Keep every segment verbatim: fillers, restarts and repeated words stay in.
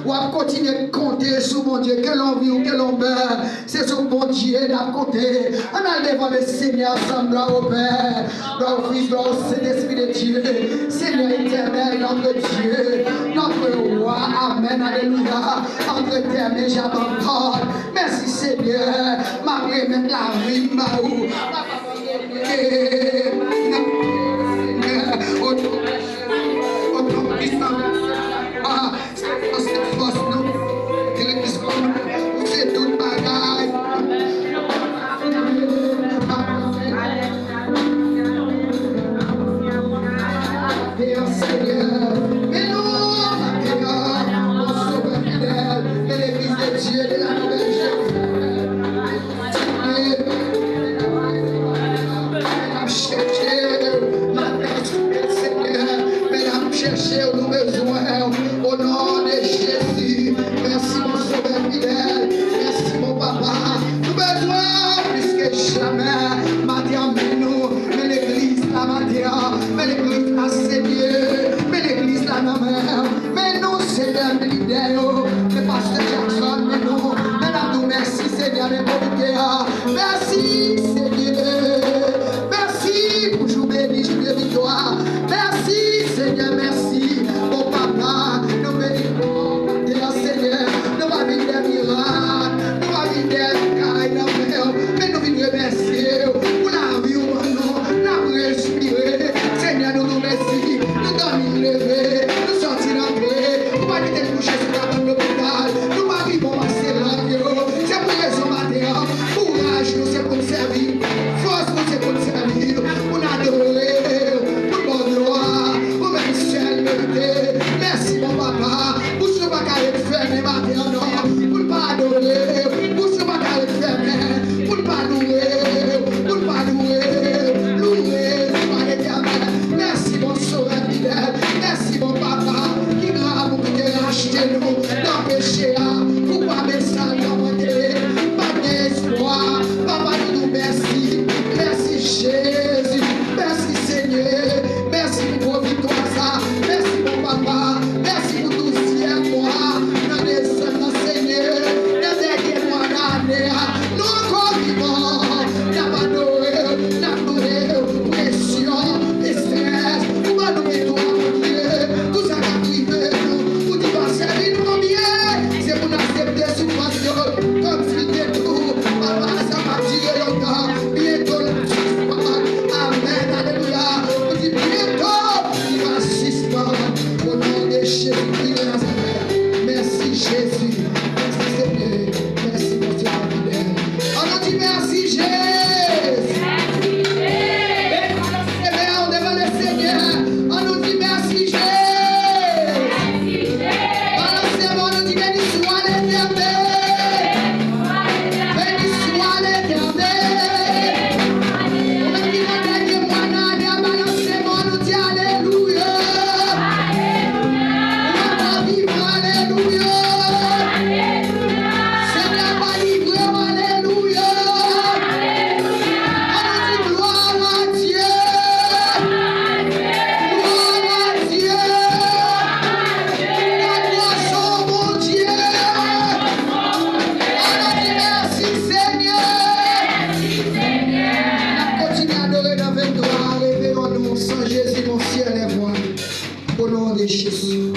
W ap kontinye konte sou Bondye, ke l anvi ou ke l anmò, se sou Bondye n ap konte. Ann al devan le Senyè ansanm, glwa o Pè, glwa o Fis, glwa o Sentespri de Dye. Senyè etènèl, notre Dieu, notre roi, amèn, alelouya. Entre tes mains j'abandonne. Mèsi Senyè, m ap remèt lavi m ba ou. Senyè, o non, o non, se fòs nou, se tout bagay. Senyè, men nou, men legliz de Dye de la Nouvelle Jerusalem. Men n ap chèche w, Senyè, men n ap chèche w, nou bezwen w, o non de Jezi. Mèsi, mon Sovè fidèl, mèsi, mon Papa, nou bezwen w plis ke jamè. Maten an, men nou, men legliz la, maten an, men legliz la, Senyè, men legliz la nan men w. Men nou, Senyè, men lidè yo, men pastè Jackson, men nou, men n ap di w mèsi, Senyè, men komite a. Mèsi, Senyè. Mèsi pou jou beni, jou de viktwa. Mèsi, Senyè, mèsi. Bon Papa, nou beni kò maten an, Senyè. Nou pa vin dèyè mirak, nou pa vin dèyè kay nan men w, men nou vin remèsye w pou lavi w ban nou. N ap respire. Senyè, nou di w mèsi. Nou dòmi, nou leve, nou sòti, n antre. Ou pa kite n kouche sou kabann lopital. Nou pa pi bon pase lòt yo. Se pou rezon maten an, kouraj nou se pou n sèvi, fòs nou se pou n sèvi, pou n adore w, pou n ba w glwa, ou menm sèl merite. Mèsi, bon Papa. Bouch nou pa ka ret fèmen maten an, non, pou n pa adore w. Bouch nou pa ka ret fèmen pou n pa louwe w, pou n pa louwe w. Louwe, louwe Letènèl. Mèsi, bon Sovè fidèl. Mèsi, bon Papa, ki grav ou ki te rachte nou nan peche a. Pou pa men sa nan mande, pa gen espwa. Papa, nou di w mèsi. Mèsi, Jezi. Mèsi, Senyè. Mèsi pou gwo viktwa sa. Mèsi, bon Papa. Mèsi pou douzyèm mwa nan desanm nan, Senyè. Nan dènye mwa nan ane a, nou ankò vivan. N ap adore w, n ap louwe w. Presyon, estrès, ou ban nou viktwa, Bondye. Tout sa k ap rive nou, ou di pa sèvi nou an byen. Se pou n aksepte soufrans yo kòm si l te tou. Papa, sa p ap dire lontan. Byento l ap sispann. Amèn. Alelouya. Ou di byento li va sispann. O non de Jezikri de Nazarèt. Mèsi, Jezi. Mèsi, Senyè. Mèsi, Bondye fidèl. An nou di mèsi, Jezi. Mèsi, Jezi. Devan le Senyè, an nou di mèsi, Jezi. Balanse men w, nou di, beni swa Letènèl. Beni swa Letènèl. Ou menm ki nan dènye mwa nan ane a, balanse men w, nou di, alelouya. Ou ankò vivan, alelouya. Senyè pa livre w, alelouya. Ann di glwa a Dye. Glwa a Dye. Adorasyon Bondye. Ann di mèsi, Senyè. N ap kontinye adore nan venntwa a, réveillons-nous, sans Jésus, mon ciel est voilé. Au nom de Jésus.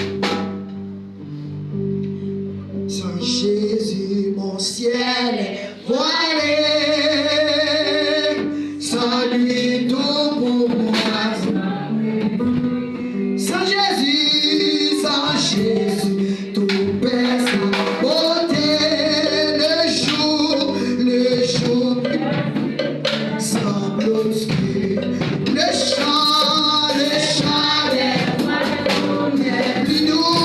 Sans Jésus, mon ciel est voilé. Sans lui, tout pour moi. Sans Jésus, sans Jésus, tout perd sa beauté. Le jour, le jour semble obscur. Le chant, le chant des oiseaux n'est plus doux.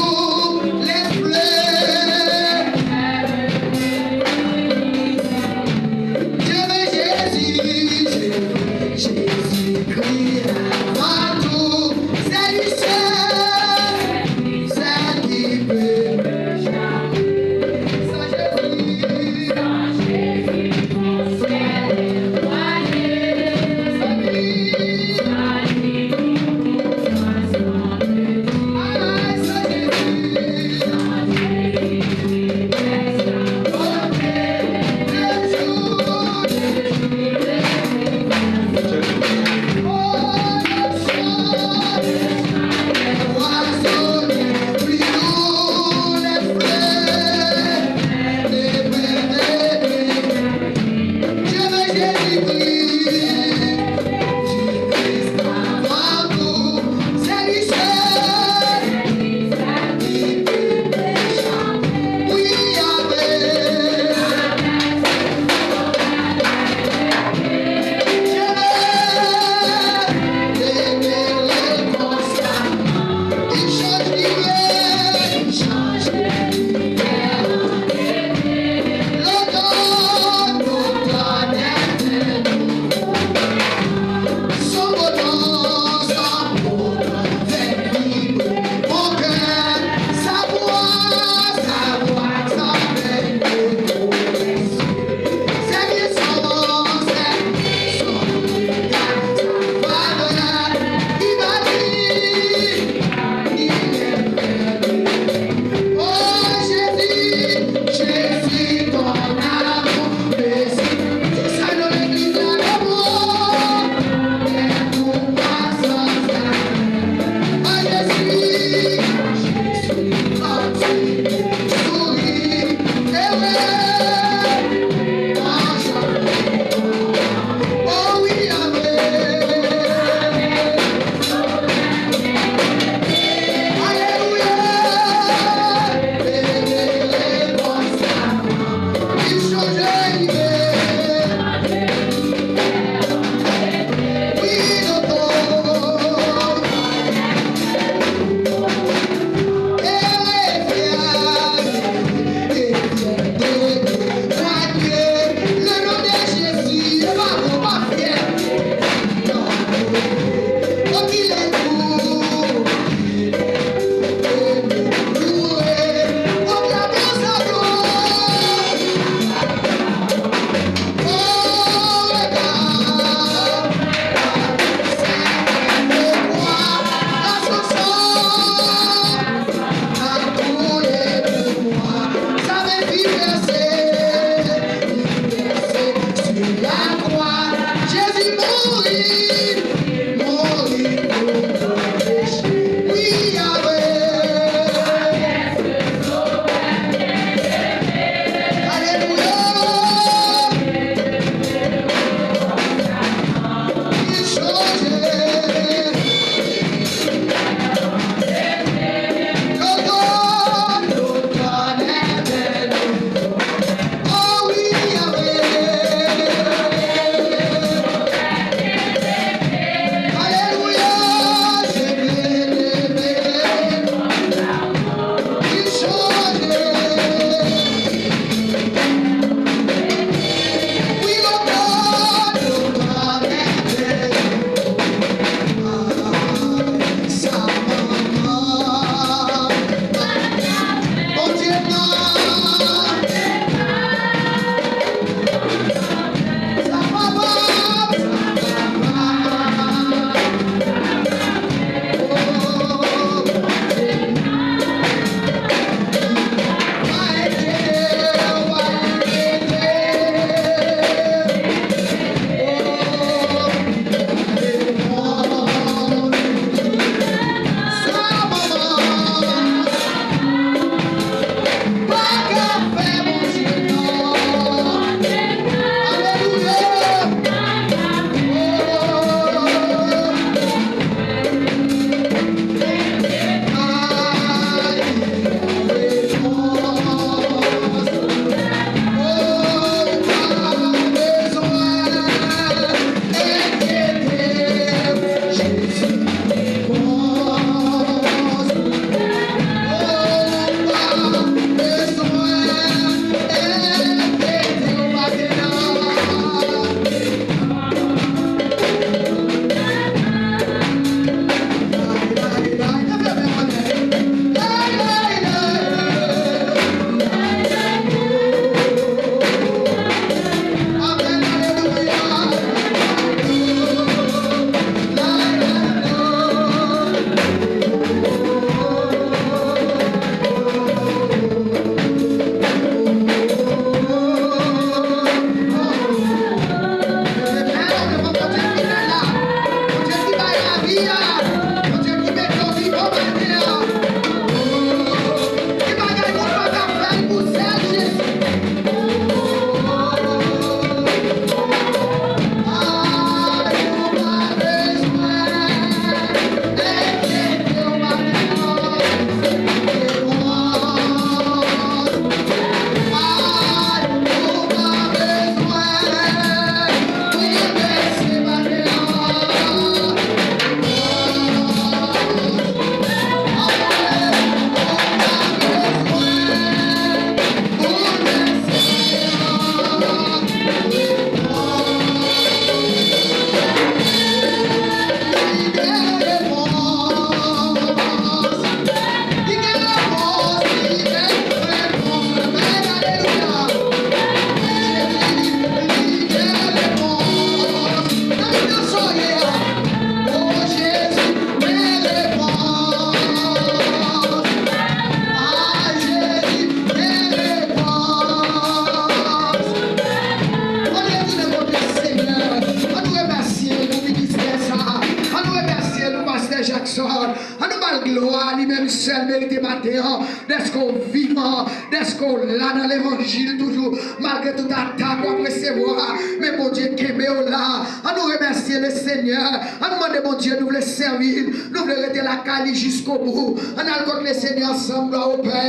Li menm sèl merite maten an, dèske w vivan, dèske w la nan levanjil toujou, malgre tout atak w ap resevwa, men Bondye kenbe w la. Ann nou remèsye Lesenyè, ann mande Bondye nou vle sèvi l, nou vle rete lakay li jiskobou. Ann al kot Lesenyè ansanm, glwa o Pè,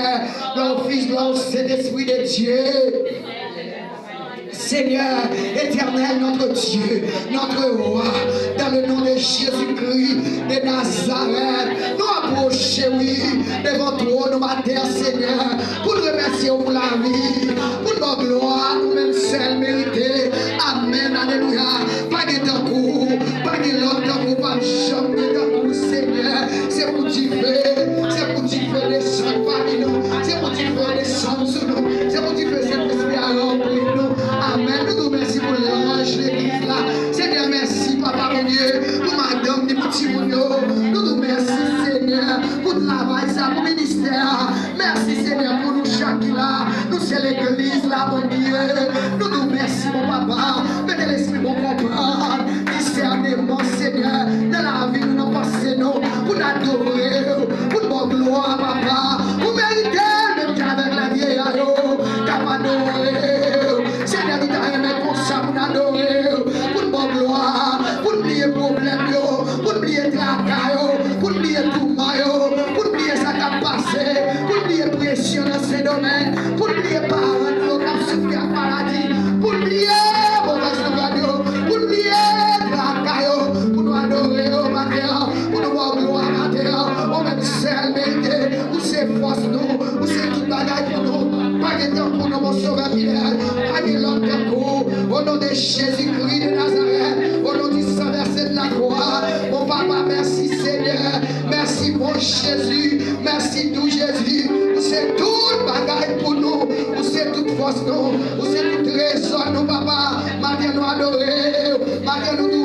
glwa o Fis, glwa o Sentespri de Dye. Seigneur, Éternel, notre Dieu, notre Roi, dans le nom de Jésus-Christ de Nazareth, nou apwoche, wi, devan twòn ou maten, Senyè, pou n remèsye w pou lavi, pou n ba w glwa, ou menm sèl merite. Amèn, alelouya. Pa gen tankou w, pa gen lòt tankou w, p ap janm gen tankou w, Senyè. Se pou dife, se pou dife desann pami nou, se pou dife desann sou nou, se pou dife Sentespri a ranpli nou. Amèn. Nou di w mèsi pou lwanj legliz la. Senyè, mèsi, Papa Bondye, pou madanm ni pou timoun yo. Nou di w mèsi, Senyè, pou travay sa, pou ministè a. Mèsi, Senyè, pou nou chak ki la. Nou se legliz la, Bondye. Nou di w mèsi, bon Papa. Mete lespri bon konprann, disèneman, Senyè, nan lavi nou, nan panse nou, pou n adore w, pou n ba w glwa, Papa. Ou merite l, menm jan avèk lè vyeya yo t ap adore w. Senyè, nou ta renmen konsa pou n adore w, pou n ba w glwa, pou n bliye pwoblèm yo, pou n bliye traka yo, pou n bliye touman yo, pou n bliye sa k ap pase, pou n bliye presyon nan Sendomeng, pou n bliye paran nou yo k ap soufri ak maladi, pou n bliye movèz nouvèl yo, pou n bliye traka yo, pou nou adore w maten an, pou nou ba w glwa maten an. Ou menm sèl merite, ou se fòs nou, ou se tout bagay pou nou. Pa gen tankou nou, mon Sovè fidèl, pa gen lòt tankou w. Au nom de Jésus-Christ de Nazareth, au nom du sang versé de la croix, mon Papa, mèsi, Senyè. Mèsi, bon Jezi. Mèsi, dou Jezi. Ou se tout bagay pou nou. Ou se tout fòs nou. Ou se tout trezò nou, Papa. Maten nou adore w. Maten nou